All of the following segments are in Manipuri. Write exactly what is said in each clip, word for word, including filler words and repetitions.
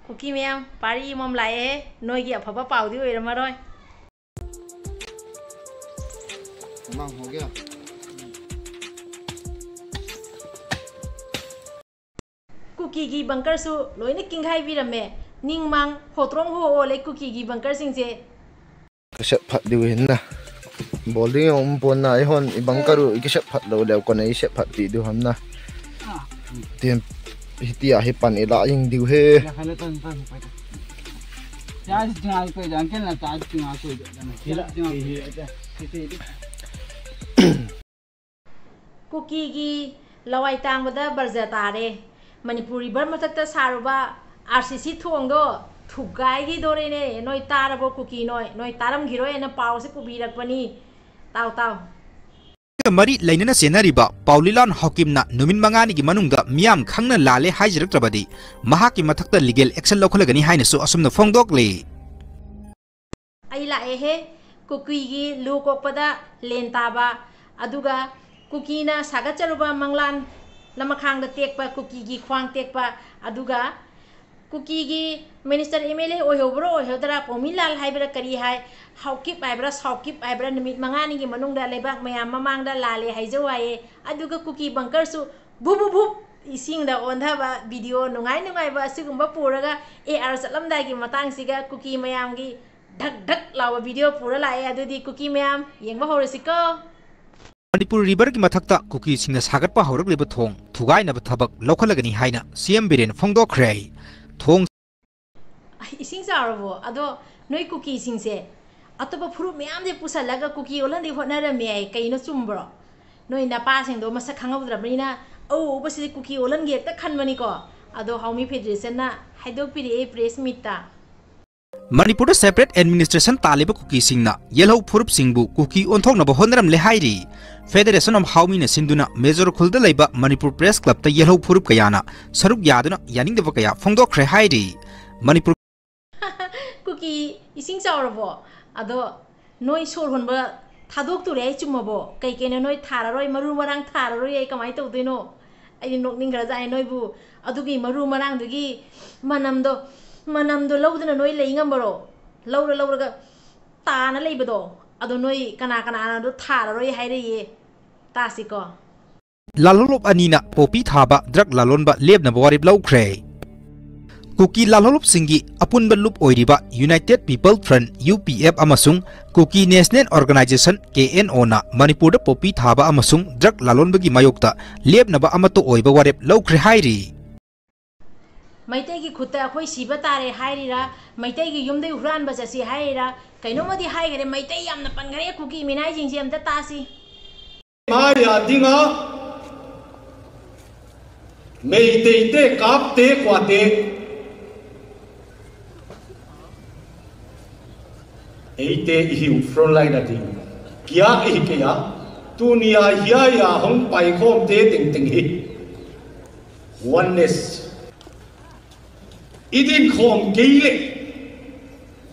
ꯀꯨꯀꯤ ꯃꯌꯥꯝ, ꯄꯥꯔꯤ ꯑꯃꯃꯝ ꯂꯥꯛꯑꯦ꯫ ꯅꯣꯏꯒꯤ ꯑꯐꯕ ꯄꯥꯎꯗꯤ ꯑꯣꯏꯔꯝꯃꯔꯣꯏ꯫ ꯀꯨꯀꯤꯒꯤ ꯕꯪꯀꯔꯁꯨ ꯂꯣꯏꯅ ꯀꯤꯡꯈꯥꯏꯕꯤꯔꯝꯃꯦ꯫ ꯅꯤꯡ ꯃꯥꯡ ꯍꯣꯇ꯭ꯔꯣꯡ ꯍꯣ ꯑꯣꯜꯂꯦ ꯀꯨꯀꯤꯒꯤ ꯕꯪꯀꯔꯁꯤꯡꯁꯦ꯫ ꯀꯁꯦꯠ ꯐꯠ ꯗꯤꯎ ꯍꯦꯟꯅ꯫ ꯕꯣꯜꯗꯤꯡ ꯑꯃꯨꯛ ꯄꯣꯟꯅ ꯑꯩ ꯍꯣꯟ ꯏꯕꯪ ꯀꯔꯨ ꯏꯀꯁꯦꯠ ꯐꯠ ꯂꯧ ꯂꯦꯎ ꯀꯣꯟꯅ ꯏꯁꯦꯠ ꯐꯠ ꯄꯤꯗꯨ ꯍꯝꯅ꯫ ꯇꯦꯝ ꯍꯤꯇꯤ ꯑꯍꯤ ꯄꯟ ꯏꯂꯥ ꯌꯦꯡꯗꯤꯎ ꯍꯦ꯫ ꯀꯨꯀꯤꯒꯤ ꯂꯋꯥꯏ ꯇꯥꯡꯕꯗ ꯕꯔꯖ ꯇꯥꯔꯦ꯫ ꯃꯅꯤꯄꯨꯔ ꯔꯤꯚꯔ ꯃꯊꯛꯇ ꯁꯥꯔꯨꯕ ꯑꯥꯔ ꯁꯤ ꯁꯤ ꯊꯣꯡꯗꯣ ꯊꯨꯒꯥꯏꯈꯤꯗꯣꯔꯦꯅꯦ꯫ ꯅꯣꯏ ꯇꯥꯔꯕꯣ ꯀꯨꯀꯤ ꯅꯣꯏ? ꯅꯣꯏ ꯇꯥꯔꯝꯈꯤꯔꯣꯏꯅ ꯄꯥꯎꯁꯦ ꯄꯨꯕꯤꯔꯛꯄꯅꯤ꯫ ꯇꯥꯎ, ꯇꯥꯎ꯫ ꯃꯔꯤ ꯂꯩꯅꯅ ꯆꯦꯟꯅꯔꯤꯕ ꯄꯥꯎꯂꯤꯂꯥꯟ ꯍꯥꯎꯀꯤꯝꯅ ꯅꯨꯃꯤꯠ ꯃꯉꯥꯅꯤꯒꯤ ꯃꯅꯨꯡꯗ ꯃꯤꯌꯥꯝ ꯈꯪꯅ ꯂꯥꯜꯂꯦ ꯍꯥꯏꯖꯔꯛꯇ꯭ꯔꯕꯗꯤ ꯃꯍꯥꯛꯀꯤ ꯃꯊꯛꯇ ꯂꯤꯒꯦꯜ ꯑꯦꯛꯁꯟ ꯂꯧꯈꯠꯂꯒꯅꯤ ꯍꯥꯏꯅꯁꯨ ꯑꯁꯨꯝꯅ ꯐꯣꯡꯗꯣꯛꯂꯤ꯫ ꯑꯩ ꯂꯥꯛꯑꯦꯍꯦ꯫ ꯀꯨꯀꯤꯒꯤ ꯂꯨ ꯀꯣꯛꯄꯗ ꯂꯦꯟ ꯇꯥꯕ, ꯑꯗꯨꯒ ꯀꯨꯀꯤꯅ ꯁꯥꯒꯠꯆꯔꯨꯕ ꯃꯪꯂꯥꯟ ꯂꯃꯈꯥꯡꯗ ꯇꯦꯛꯄ, ꯀꯨꯀꯤꯒꯤ ꯈ꯭ꯋꯥꯡ ꯇꯦꯛꯄ, ꯑꯗꯨꯒ ꯀꯨꯀꯤꯒꯤ ꯃꯤꯅꯤꯁꯇꯔ ꯑꯦꯝ ꯑꯦꯜ ꯑꯦ ꯑꯣꯏꯍꯧꯕ꯭ꯔꯣ ꯑꯣꯏꯍꯧꯗ꯭ꯔꯥ, ꯄꯥꯎꯃꯤ ꯂꯥꯜ ꯍꯥꯏꯕ꯭ꯔꯥ ꯀꯔꯤ ꯍꯥꯏ, ꯍꯥꯎꯀꯤꯞ ꯍꯥꯏꯕ꯭ꯔꯥ ꯁꯥꯎꯀꯤꯞ ꯍꯥꯏꯕ꯭ꯔꯥ, ꯅꯨꯃꯤꯠ ꯃꯉꯥꯅꯤꯒꯤ ꯃꯅꯨꯡꯗ ꯂꯩꯕꯥꯛ ꯃꯌꯥꯝ ꯃꯃꯥꯡꯗ ꯂꯥꯜꯂꯦ ꯍꯥꯏꯖꯧ ꯍꯥꯏꯌꯦ꯫ ꯑꯗꯨꯒ ꯀꯨꯀꯤ ꯕꯪꯀꯔꯁꯨ ꯕꯨꯞ ꯕꯨꯞ ꯕꯨꯞ ꯏꯁꯤꯡꯗ ꯑꯣꯟꯊꯕ ꯚꯤꯗꯤꯑꯣ ꯅꯨꯡꯉꯥꯏ ꯅꯨꯡꯉꯥꯏꯕ ꯑꯁꯤꯒꯨꯝꯕ ꯄꯨꯔꯒ ꯑꯦ ꯑꯥꯔ ꯆꯠꯂꯝꯗꯥꯏꯒꯤ ꯃꯇꯥꯡꯁꯤꯒ ꯀꯨꯀꯤ ꯃꯌꯥꯝꯒꯤ ꯙꯛ ꯙꯛ ꯂꯥꯎꯕ ꯚꯤꯗꯤꯑꯣ ꯄꯨꯔ ꯂꯥꯛꯑꯦ꯫ ꯑꯗꯨꯗꯤ ꯀꯨꯀꯤ ꯃꯌꯥꯝ ꯌꯦꯡꯕ ꯍꯧꯔꯁꯤꯀꯣ꯫ ꯃꯅꯤꯄꯨꯔ ꯔꯤꯚꯔꯒꯤ ꯃꯊꯛꯇ ꯀꯨꯀꯤꯁꯤꯡꯅ ꯁꯥꯒꯠꯄ ꯍꯧꯔꯛꯂꯤꯕ ꯊꯣꯡ ꯊꯨꯒꯥꯏꯅꯕ ꯊꯕꯛ ꯂꯧꯈꯠꯂꯒꯅꯤ ꯍꯥꯏꯅ ꯁꯤ ꯑꯦꯝ ꯕꯤꯔꯦꯟ ꯐꯣꯡꯗꯣꯛꯈ꯭ꯔꯦ꯫ ꯊꯣꯡ ꯑꯩ ꯏꯁꯤꯡ ꯆꯥꯎꯔꯕꯣ? ꯑꯗꯣ ꯅꯣꯏ ꯀꯨꯀꯤꯁꯤꯡꯁꯦ ꯑꯇꯣꯞꯄ ꯐꯨꯔꯨꯞ ꯃꯌꯥꯝꯁꯦ ꯄꯨꯁꯜꯂꯒ ꯀꯨꯀꯤ ꯑꯣꯜꯍꯟꯗꯤ ꯍꯣꯠꯅꯔꯝꯃꯦ ꯍꯥꯏ, ꯀꯩꯅꯣ ꯆꯨꯝꯕ꯭ꯔꯣ? ꯅꯣꯏ ꯅꯄꯥꯁꯤꯡꯗꯣ ꯃꯁꯛ ꯈꯪꯍꯧꯗ꯭ꯔꯕꯅꯤꯅ ꯑꯎ ꯑꯎꯕꯁꯤꯗꯤ ꯀꯨꯀꯤ ꯑꯣꯜꯍꯟꯒꯦ ꯍꯦꯛꯇ ꯈꯟꯕꯅꯤꯀꯣ꯫ ꯑꯗꯣ ꯍꯥꯎꯃꯤ ꯐꯦꯗꯔꯦꯁꯟꯅ ꯍꯥꯏꯗꯣꯛꯄꯤꯔꯛꯑꯦ ꯄ꯭ꯔꯦꯁ ꯃꯤꯠꯇ꯫ ꯃꯅꯤꯄꯨꯔꯗ ꯁꯦꯄꯔꯦꯠ ꯑꯦꯗꯃꯤꯅꯤꯁꯇ꯭ꯔꯦꯁꯟ ꯇꯥꯜꯂꯤꯕ ꯀꯨꯀꯤꯁꯤꯡꯅ ꯌꯦꯜꯍꯧ ꯐꯨꯔꯨꯞꯁꯤꯡꯕꯨ ꯀꯨꯀꯤ ꯑꯣꯟꯊꯣꯛꯅꯕ ꯍꯣꯠꯅꯔꯝꯂꯦ ꯍꯥꯏꯔꯤ꯫ ꯐꯦꯗꯔꯦꯁꯟ ꯑꯣꯐ ꯍꯥꯎꯃꯤꯅ ꯁꯤꯟꯗꯨꯅ ꯃꯦꯖꯣꯔ ꯈꯨꯜꯗ ꯂꯩꯕ ꯃꯅꯤꯄꯨꯔ ꯄ꯭ꯔꯦꯁ ꯀ꯭ꯂꯕꯇ ꯌꯦꯜꯍꯧ ꯐꯨꯔꯨꯞ ꯀꯌꯥꯅ ꯁꯔꯨꯛ ꯌꯥꯗꯨꯅ ꯌꯥꯅꯤꯡꯗꯕ ꯀꯌꯥ ꯐꯣꯡꯗꯣꯛꯈ꯭ꯔꯦ ꯍꯥꯏꯔꯤ꯫ ꯃꯅꯤꯄꯨꯔ ꯀꯨꯀꯤ ꯏꯁꯤꯡ ꯆꯥꯎꯔꯕꯣ? ꯑꯗꯣ ꯅꯣꯏ ꯁꯣꯔ ꯍꯣꯟꯕ ꯊꯥꯗꯣꯛꯇꯣꯔꯦ ꯑꯩ ꯆꯨꯝꯃꯕꯣ? ꯀꯩ ꯀꯩꯅꯣ ꯅꯣꯏ ꯊꯥꯔꯔꯣꯏ, ꯃꯔꯨ ꯃꯔꯥꯡ ꯊꯥꯔꯔꯣꯏ ꯑꯩ ꯀꯃꯥꯏꯅ ꯇꯧꯗꯣꯏꯅꯣ? ꯑꯩꯗꯤ ꯅꯣꯛꯅꯤꯡꯈ꯭ꯔꯖꯥꯠꯅꯤ ꯅꯣꯏꯕꯨ꯫ ꯑꯗꯨꯒꯤ ꯃꯔꯨ ꯃꯔꯥꯡꯗꯨꯒꯤ ꯃꯅꯝꯗꯣ, ꯃꯅꯝꯗꯣ ꯂꯧꯗꯅ ꯅꯣꯏ ꯂꯩ ꯉꯝꯕꯔꯣ? ꯂꯧꯔ ꯂꯧꯔꯒ ꯇꯥꯅ ꯂꯩꯕꯗꯣ, ꯑꯗꯣ ꯅꯣꯏ ꯀꯅꯥ ꯀꯅꯥꯅꯣꯗꯣ ꯊꯥꯔꯔꯣꯏ ꯍꯥꯏꯔꯤꯌꯦ꯫ ꯇꯥꯁꯤꯀꯣ꯫ ꯂꯥꯜꯍꯧꯂꯨꯞ ꯑꯅꯤꯅ ꯄꯣꯄꯤ ꯊꯥꯕ ꯗ꯭ꯔꯒ ꯂꯥꯂꯣꯟꯕ ꯂꯦꯞꯅꯕ ꯋꯥꯔꯦꯞ ꯂꯧꯈ꯭ꯔꯦ꯫ ꯀꯨꯀꯤ ꯂꯥꯜꯍꯧꯂꯨꯞꯁꯤꯡꯒꯤ ꯑꯄꯨꯟꯕ ꯂꯨꯞ ꯑꯣꯏꯔꯤꯕ United People Front, U P F, ꯑꯃꯁꯨꯡ Kuki National Organisation, K N O, ꯅ ꯃꯅꯤꯄꯨꯔꯗ ꯄꯣꯄꯤ ꯊꯥꯕ ꯑꯃꯁꯨꯡ ꯗ꯭ꯔꯒ ꯂꯥꯂꯣꯟꯕꯒꯤ ꯃꯥꯌꯣꯛꯇ ꯂꯦꯞꯅꯕ ꯑꯃꯠꯇ ꯑꯣꯏꯕ ꯋꯥꯔꯦꯞ ꯂꯧꯈ꯭ꯔꯦ ꯍꯥꯏꯔꯤ꯫ ꯃꯩꯇꯩꯒꯤ ꯈꯨꯠꯇ ꯑꯩꯈꯣꯏ ꯁꯤꯕ ꯇꯥꯔꯦ ꯍꯥꯏꯔꯤꯔꯥ, ꯃꯩꯇꯩꯒꯤ ꯌꯨꯝꯗꯩ ꯍꯨꯔꯥꯟꯕ ꯆꯠꯁꯤ ꯍꯥꯏꯔꯤꯔꯥ, ꯀꯩꯅꯣꯝꯃꯗꯤ ꯍꯥꯏꯈꯔꯦ꯫ ꯃꯩꯇꯩ ꯌꯥꯝꯅ ꯄꯟꯈꯔꯦ ꯀꯨꯀꯤ ꯃꯤꯅꯥꯏꯁꯤꯡꯁꯦ, ꯑꯝꯇ ꯇꯥꯁꯤ꯫ ꯃꯥ ꯌꯥꯗꯤꯉꯥ ꯃꯩꯇꯩꯇꯦ ꯀꯥꯞꯇꯦ ꯀ꯭ꯋꯥꯇꯦ꯫ ꯑꯩꯇꯦ ꯏꯍꯤꯎ front line ꯑꯗꯤ ꯀꯤꯌꯥ ꯏꯍꯤ ꯀꯌꯥ ꯇꯨꯅꯤꯌꯥ ꯍꯤꯌꯥ ꯌꯥ ꯍꯣꯡ ꯄꯥꯏꯈꯣꯝ ꯇꯦ ꯇꯤꯡ ꯇꯤꯡ ꯍꯤ꯫ Oneness. ꯏꯗꯤꯟ ꯈꯣꯝ ꯀꯦꯏꯂꯦ꯫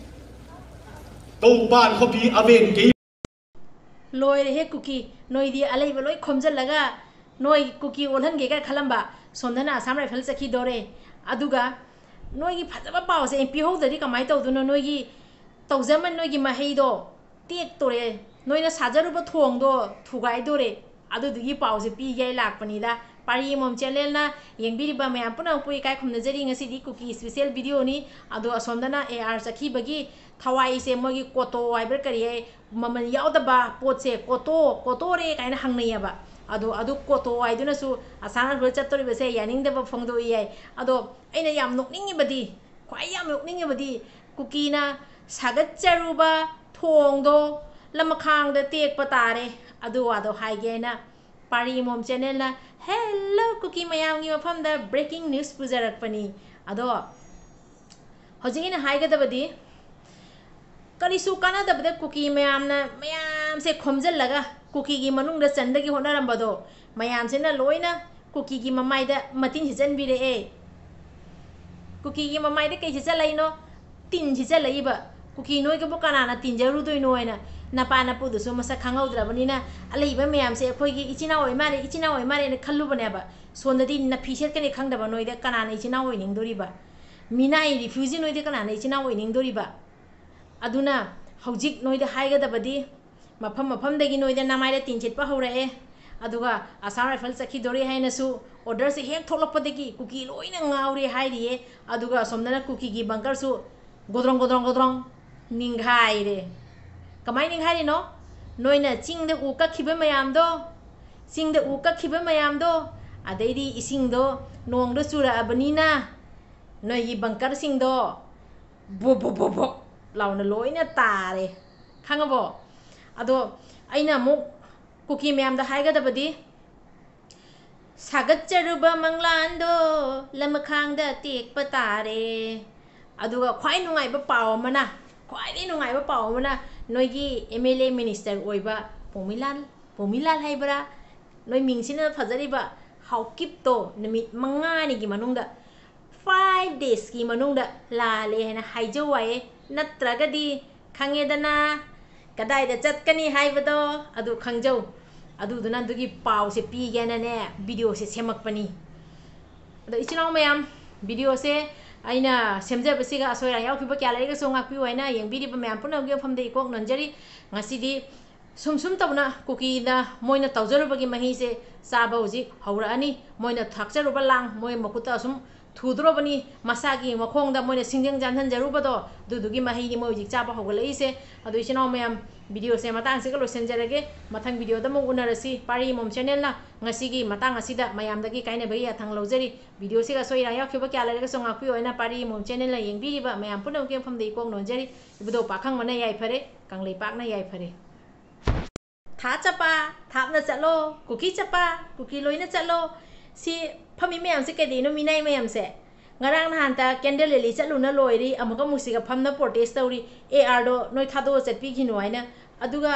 ꯇꯧꯄꯥꯟ ꯈꯣꯄꯤ ꯑꯕꯦꯟ ꯀꯦꯏ꯫ ꯂꯣꯏꯔꯦꯍꯦ ꯀꯨꯀꯤ, ꯅꯣꯏꯗꯤ ꯑꯂꯩꯕ ꯂꯣꯏ ꯈꯣꯝꯖꯤꯜꯂꯒ ꯅꯣꯏ ꯀꯨꯀꯤ ꯑꯣꯜꯍꯟꯒꯦꯒ ꯈꯜꯂꯝꯕ, ꯁꯣꯝꯗꯅ ꯑꯁꯥꯝ ꯔꯥꯏꯐꯜ ꯆꯠꯈꯤꯗꯣꯔꯦ꯫ ꯑꯗꯨꯒ ꯅꯣꯏꯒꯤ ꯐꯖꯕ ꯄꯥꯎꯁꯦ ꯑꯩ ꯄꯤꯍꯧꯗ꯭ꯔꯗꯤ ꯀꯃꯥꯏꯅ ꯇꯧꯗꯣꯏꯅꯣ? ꯅꯣꯏꯒꯤ ꯇꯧꯖꯃꯟ, ꯅꯣꯏꯒꯤ ꯃꯍꯩꯗꯣ ꯇꯦꯛꯇꯣꯔꯦ, ꯅꯣꯏꯅ ꯁꯥꯖꯔꯨꯕ ꯊꯣꯡꯗꯣ ꯊꯨꯒꯥꯏꯗꯣꯔꯦ꯫ ꯑꯗꯨꯗꯨꯒꯤ ꯄꯥꯎꯁꯦ ꯄꯤꯒꯦ ꯑꯩ ꯂꯥꯛꯄꯅꯤꯗ꯫ ꯄꯥꯔꯤ ꯑꯃꯃꯝ ꯆꯦꯅꯦꯜꯅ ꯌꯦꯡꯕꯤꯔꯤꯕ ꯃꯌꯥꯝ ꯄꯨꯝꯅꯃꯛꯄꯨ ꯏꯀꯥꯏ ꯈꯨꯝꯅꯖꯔꯤ꯫ ꯉꯁꯤꯗꯤ ꯀꯨꯀꯤ special video ꯅꯤ꯫ ꯑꯗꯣ ꯑꯁꯣꯝꯗꯅ ꯑꯦ ꯑꯥꯔ ꯆꯠꯈꯤꯕꯒꯤ ꯊꯋꯥꯏꯁꯦ ꯃꯣꯏꯒꯤ ꯀꯣꯇꯣ ꯍꯥꯏꯕ꯭ꯔꯥ ꯀꯔꯤ ꯍꯥꯏ, ꯃꯃꯜ ꯌꯥꯎꯗꯕ ꯄꯣꯠꯁꯦ ꯀꯣꯇꯣ, ꯀꯣꯇꯣꯔꯦ ꯀꯥꯏꯅ ꯍꯪꯅꯩꯌꯦꯕ꯫ ꯑꯗꯣ ꯑꯗꯨ ꯀꯣꯇꯣ ꯍꯥꯏꯗꯨꯅꯁꯨ ꯑꯁꯥꯝ ꯔꯥꯏꯐꯜ ꯆꯠꯇꯣꯔꯤꯕꯁꯦ ꯌꯥꯅꯤꯡꯗꯕ ꯐꯣꯡꯗꯣꯛꯏ ꯌꯥꯏ꯫ ꯑꯗꯣ ꯑꯩꯅ ꯌꯥꯝ ꯅꯣꯛꯅꯤꯡꯉꯤꯕꯗꯤ, ꯈ꯭ꯋꯥꯏ ꯌꯥꯝ ꯅꯣꯛꯅꯤꯡꯉꯤꯕꯗꯤ ꯀꯨꯀꯤꯅ ꯁꯥꯒꯠꯆꯔꯨꯕ ꯊꯣꯡꯗꯣ ꯂꯃꯈꯥꯡꯗ ꯇꯦꯛꯄ ꯇꯥꯔꯦ꯫ ꯑꯗꯨ ꯋꯥꯗꯣ ꯍꯥꯏꯒꯦ ꯍꯥꯏꯅ ꯄꯥꯔꯤ ꯑꯃꯃꯝ ꯆꯦꯅꯦꯜꯅ ꯍꯦꯜꯂꯣ ꯀꯨꯀꯤ ꯃꯌꯥꯝꯒꯤ ꯃꯐꯝꯗ breaking news ꯄꯨꯖꯔꯛꯄꯅꯤ꯫ ꯑꯗꯣ ꯍꯧꯖꯤꯛ ꯑꯩꯅ ꯍꯥꯏꯒꯗꯕꯗꯤ, ꯀꯔꯤꯁꯨ ꯀꯥꯟꯅꯗꯕꯗ ꯀꯨꯀꯤ ꯃꯌꯥꯝꯅ, ꯃꯌꯥꯝꯁꯦ ꯈꯣꯝꯖꯤꯜꯂꯒ ꯀꯨꯀꯤꯒꯤ ꯃꯅꯨꯡꯗ ꯆꯟꯗꯒꯤ ꯍꯣꯠꯅꯔꯝꯕꯗꯣ, ꯃꯌꯥꯝꯁꯤꯅ ꯂꯣꯏꯅ ꯀꯨꯀꯤꯒꯤ ꯃꯃꯥꯏꯗ ꯃꯇꯤꯟ ꯁꯤꯠꯆꯟꯕꯤꯔꯛꯑꯦ꯫ ꯀꯨꯀꯤꯒꯤ ꯃꯃꯥꯏꯗ ꯀꯩ ꯁꯤꯠꯆꯜꯂꯛꯏꯅꯣ? ꯇꯤꯟ ꯁꯤꯠꯆꯜꯂꯛꯏꯕ꯫ ꯀꯨꯀꯤ ꯅꯣꯏꯒꯕꯨ ꯀꯅꯥꯅ ꯇꯤꯟꯖꯔꯨꯗꯣꯏꯅꯣ ꯍꯥꯏꯅ ꯅꯄꯥ ꯅꯄꯨꯗꯨꯁꯨ ꯃꯁꯛ ꯈꯪꯍꯧꯗ꯭ꯔꯕꯅꯤꯅ, ꯑꯂꯩꯕ ꯃꯌꯥꯝꯁꯦ ꯑꯩꯈꯣꯏꯒꯤ ꯏꯆꯤꯟ ꯏꯅꯥꯎ ꯑꯣꯏ ꯃꯥꯜꯂꯦ, ꯏꯆꯤꯟ ꯏꯅꯥꯎ ꯑꯣꯏ ꯃꯥꯜꯂꯦꯅ ꯈꯜꯂꯨꯕꯅꯦꯕ꯫ ꯁꯣꯝꯗꯗꯤ ꯅꯐꯤ ꯁꯦꯠꯀꯅꯤ ꯈꯪꯗꯕ ꯅꯣꯏꯗ ꯀꯅꯥꯅ ꯏꯆꯤꯟ ꯏꯅꯥꯎ ꯑꯣꯏꯅꯤꯡꯗꯣꯔꯤꯕ? ꯃꯤꯅꯥꯏ ꯔꯤꯐ꯭ꯌꯨꯖꯤ ꯅꯣꯏꯗ ꯀꯅꯥꯅ ꯏꯆꯤꯟ ꯏꯅꯥꯎ ꯑꯣꯏꯅꯤꯡꯗꯣꯔꯤꯕ? ꯑꯗꯨꯅ ꯍꯧꯖꯤꯛ ꯅꯣꯏꯗ ꯍꯥꯏꯒꯗꯕꯗꯤ, ꯃꯐꯝ ꯃꯐꯝꯗꯒꯤ ꯅꯣꯏꯗ ꯅꯃꯥꯏꯗ ꯇꯤꯟ ꯁꯤꯠꯄ ꯍꯧꯔꯛꯑꯦ꯫ ꯑꯗꯨꯒ ꯑꯁꯥꯝ ꯔꯥꯏꯐꯜ ꯆꯠꯈꯤꯗꯣꯔꯦ ꯍꯥꯏꯅꯁꯨ ꯑꯣꯔꯗꯔꯁꯦ ꯍꯦꯛ ꯊꯣꯛꯂꯛꯄꯗꯒꯤ ꯀꯨꯀꯤ ꯂꯣꯏꯅ ꯉꯥꯎꯔꯦ ꯍꯥꯏꯔꯤꯌꯦ꯫ ꯑꯗꯨꯒ ꯑꯁꯣꯝꯗꯅ ꯀꯨꯀꯤꯒꯤ ꯕꯪꯀꯔꯁꯨ ꯒꯣꯗ꯭ꯔꯣꯡ ꯒꯣꯗ꯭ꯔꯣꯡ ꯒꯣꯗ꯭ꯔꯣꯡ ꯅꯤꯡꯈꯥꯏꯔꯦ꯫ ꯀꯃꯥꯏꯅ ꯅꯤꯡꯈꯥꯏꯔꯤꯅꯣ? ꯅꯣꯏꯅ ꯆꯤꯡꯗ ꯎ ꯀꯛꯈꯤꯕ ꯃꯌꯥꯝꯗꯣ, ꯆꯤꯡꯗ ꯎ ꯀꯛꯈꯤꯕ ꯃꯌꯥꯝꯗꯣ, ꯑꯗꯩꯗꯤ ꯏꯁꯤꯡꯗꯣ ꯅꯣꯡꯗ ꯆꯨꯔꯛꯑꯕꯅꯤꯅ ꯅꯣꯏꯒꯤ ꯕꯪꯀꯔꯁꯤꯡꯗꯣ ꯕꯣ ꯕꯣ ꯕꯣ ꯕꯣ ꯂꯥꯎꯅ ꯂꯣꯏꯅ ꯇꯥꯔꯦ꯫ ꯈꯪꯉꯕꯣ? ꯑꯗꯣ ꯑꯩꯅ ꯑꯃꯨꯛ ꯀꯨꯀꯤ ꯃꯌꯥꯝꯗ ꯍꯥꯏꯒꯗꯕꯗꯤ, ꯁꯥꯒꯠꯆꯔꯨꯕ ꯃꯪꯂꯥꯟꯗꯣ ꯂꯃꯈꯥꯡꯗ ꯇꯦꯛꯄ ꯇꯥꯔꯦ꯫ ꯑꯗꯨꯒ ꯈ꯭ꯋꯥꯏ ꯅꯨꯡꯉꯥꯏꯕ ꯄꯥꯎ ꯑꯃꯅ, ꯈ꯭ꯋꯥꯏꯗꯒꯤ ꯅꯨꯡꯉꯥꯏꯕ ꯄꯥꯎ ꯑꯃꯅ, ꯅꯣꯏꯒꯤ ꯑꯦꯝ ꯑꯦꯜ ꯑꯦ ꯃꯤꯅꯤꯁꯇꯔ ꯑꯣꯏꯕ ꯄꯣꯃꯤꯂꯥꯜ, ꯄꯣꯃꯤꯂꯥꯜ ꯍꯥꯏꯕ꯭ꯔꯥ, ꯅꯣꯏ ꯃꯤꯡꯁꯤꯅ ꯐꯖꯔꯤꯕ ꯍꯥꯎꯀꯤꯞꯇꯣ ꯅꯨꯃꯤꯠ ꯃꯉꯥꯅꯤꯒꯤ ꯃꯅꯨꯡꯗ, ꯐꯥꯏꯚ ꯗꯦꯖꯀꯤ ꯃꯅꯨꯡꯗ ꯂꯥꯜꯂꯦ ꯍꯥꯏꯅ ꯍꯥꯏꯖꯧ ꯍꯥꯏꯌꯦ꯫ ꯅꯠꯇ꯭ꯔꯒꯗꯤ ꯈꯪꯉꯦꯗꯅ, ꯀꯗꯥꯏꯗ ꯆꯠꯀꯅꯤ ꯍꯥꯏꯕꯗꯣ ꯑꯗꯨ ꯈꯪꯖꯧ꯫ ꯑꯗꯨꯗꯨꯅ ꯑꯗꯨꯒꯤ ꯄꯥꯎꯁꯦ ꯄꯤꯒꯦꯅꯅꯦ ꯚꯤꯗꯤꯑꯣꯁꯦ ꯁꯦꯝꯃꯛꯄꯅꯤ꯫ ꯑꯗꯣ ꯏꯆꯤꯟ ꯏꯅꯥꯎ ꯃꯌꯥꯝ, ꯚꯤꯗꯤꯑꯣꯁꯦ ꯑꯩꯅ ꯁꯦꯝꯖꯕꯁꯤꯒ ꯑꯁꯣꯏ ꯑꯔꯥꯟ ꯌꯥꯎꯈꯤꯕ ꯀꯌꯥ ꯂꯩꯔꯒꯁꯨ ꯉꯥꯛꯄꯤꯌꯨ ꯍꯥꯏꯅ ꯌꯦꯡꯕꯤꯔꯤꯕ ꯃꯌꯥꯝ ꯄꯨꯝꯅꯃꯛꯀꯤ ꯃꯐꯝꯗ ꯏꯀꯣꯛ ꯅꯣꯟꯖꯔꯤ꯫ ꯉꯁꯤꯗꯤ ꯁꯨꯝ ꯁꯨꯝ ꯇꯧꯅ ꯀꯨꯀꯤꯅ ꯃꯣꯏꯅ ꯇꯧꯖꯔꯨꯕꯒꯤ ꯃꯍꯩꯁꯦ ꯆꯥꯕ ꯍꯧꯖꯤꯛ ꯍꯧꯔꯛꯑꯅꯤ꯫ ꯃꯣꯏꯅ ꯊꯥꯛꯆꯔꯨꯕ ꯂꯥꯡ, ꯃꯣꯏ ꯃꯈꯨꯠꯇ ꯑꯁꯨꯝ ꯊꯨꯗ꯭ꯔꯣꯕꯅꯤ꯫ ꯃꯁꯥꯒꯤ ꯃꯈꯣꯡꯗ ꯃꯣꯏꯅ ꯁꯤꯡꯖꯪ ꯆꯪꯍꯟꯖꯔꯨꯕꯗꯣ, ꯑꯗꯨꯗꯨꯒꯤ ꯃꯍꯩꯅꯤ ꯃꯣꯏ ꯍꯧꯖꯤꯛ ꯆꯥꯕ ꯍꯧꯒꯠꯂꯛꯏꯁꯦ꯫ ꯑꯗꯣ ꯏꯆꯤꯟ ꯏꯅꯥꯎ ꯃꯌꯥꯝ, ꯚꯤꯗꯤꯑꯣꯁꯦ ꯃꯇꯥꯡꯁꯤꯒ ꯂꯣꯏꯁꯤꯟꯖꯔꯒꯦ꯫ ꯃꯊꯪ ꯚꯤꯗꯤꯑꯣꯗ ꯑꯃꯨꯛ ꯎꯅꯔꯁꯤ꯫ ꯄꯥꯔꯤ ꯃꯣꯝ ꯆꯦꯅꯦꯜꯅ ꯉꯁꯤꯒꯤ ꯃꯇꯥꯡ ꯑꯁꯤꯗ ꯃꯌꯥꯝꯗꯒꯤ ꯀꯥꯏꯅꯕꯒꯤ ꯌꯥꯊꯪ ꯂꯧꯖꯔꯤ꯫ ꯚꯤꯗꯤꯑꯣꯁꯤꯒ ꯑꯁꯣꯏ ꯑꯔꯥꯟ ꯌꯥꯎꯈꯤꯕ ꯀꯌꯥ ꯂꯩꯔꯒꯁꯨ ꯉꯥꯛꯄꯤꯌꯨ ꯍꯥꯏꯅ ꯄꯥꯔꯤ ꯃꯣꯝ ꯆꯦꯅꯦꯜꯅ ꯌꯦꯡꯕꯤꯔꯤꯕ ꯃꯌꯥꯝ ꯄꯨꯝꯅꯃꯛꯀꯤ ꯃꯐꯝꯗ ꯏꯀꯣꯛ ꯅꯣꯟꯖꯔꯤ꯫ ꯏꯕꯨꯙꯧ ꯄꯥꯈꯪꯕꯅ ꯌꯥꯏꯐꯔꯦ, ꯀꯪꯂꯩꯄꯥꯛꯅ ꯌꯥꯏꯐꯔꯦ꯫ ꯊꯥ ꯆꯠꯄ ꯊꯥꯞꯅ ꯆꯠꯂꯣ, ꯀꯨꯀꯤ ꯆꯠꯄ ꯀꯨꯀꯤ ꯂꯣꯏꯅ ꯆꯠꯂꯣ꯫ ꯁꯤ ꯐꯝꯃꯤ ꯃꯌꯥꯝꯁꯦ ꯀꯩꯗꯩꯅꯣ, ꯃꯤꯅꯥꯏ ꯃꯌꯥꯝꯁꯦ? ꯉꯔꯥꯡ ꯅꯍꯥꯟꯇ ꯀꯦꯟꯗꯜ ꯔꯦꯂꯤ ꯆꯠꯂꯨꯅ ꯂꯣꯏꯔꯤ, ꯑꯃꯨꯛꯀ ꯑꯃꯨꯛꯁꯤꯒ ꯐꯝꯅ ꯄ꯭ꯔꯣꯇꯦꯁ ꯇꯧꯔꯤ, ꯑꯦ ꯑꯥꯔꯗꯣ ꯅꯣꯏ ꯊꯥꯗꯣꯛꯑ ꯆꯠꯄꯤꯈꯤꯅꯣ ꯍꯥꯏꯅ꯫ ꯑꯗꯨꯒ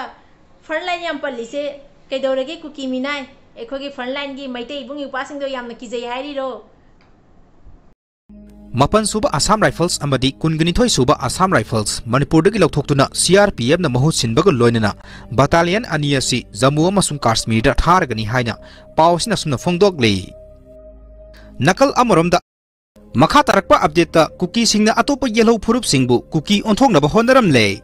ꯐ꯭ꯔꯟ ꯂꯥꯏꯟ ꯌꯥꯝ ꯄꯜꯂꯤꯁꯦ ꯀꯩꯗꯧꯔꯒꯦ? ꯀꯨꯀꯤ ꯃꯤꯅꯥꯏ, ꯑꯩꯈꯣꯏꯒꯤ ꯐ꯭ꯔꯟ ꯂꯥꯏꯟꯒꯤ ꯃꯩꯇꯩ ꯏꯕꯨꯡ ꯏꯄ꯭ꯋꯥꯁꯤꯡꯗꯣ ꯌꯥꯝꯅ ꯀꯤꯖꯩ ꯍꯥꯏꯔꯤꯔꯣ? ꯃꯥꯄꯟ ꯁꯨꯕ Assam Rifles ꯑꯃꯗꯤ ꯀꯨꯟꯒ ꯅꯤꯊꯣꯏ ꯁꯨꯕ Assam Rifles ꯃꯅꯤꯄꯨꯔꯗꯒꯤ ꯂꯧꯊꯣꯛꯇꯨꯅ C R P F ꯅ ꯃꯍꯨꯠ ꯁꯤꯟꯕꯒ ꯂꯣꯏꯅꯅ battalion ꯑꯅꯤ ꯑꯁꯤ ꯖꯝꯃꯨ ꯑꯃꯁꯨꯡ ꯀꯥꯁꯃꯤꯔꯗ ꯊꯥꯔꯒꯅꯤ ꯍꯥꯏꯅ ꯄꯥꯎ ꯑꯁꯤꯅ ꯑꯁꯨꯝꯅ ꯐꯣꯡꯗꯣꯛꯂꯤ꯫ ꯅꯥꯀꯜ ꯑꯃꯔꯣꯝꯗ, ꯃꯈꯥ ꯇꯥꯔꯛꯄ update ꯇ ꯀꯨꯀꯤꯁꯤꯡꯅ ꯑꯇꯣꯞꯄ ꯌꯦꯜꯍꯧ ꯐꯨꯔꯨꯞꯁꯤꯡꯕꯨ ꯀꯨꯀꯤ ꯑꯣꯟꯊꯣꯛꯅꯕ ꯍꯣꯠꯅꯔꯝꯂꯦ꯫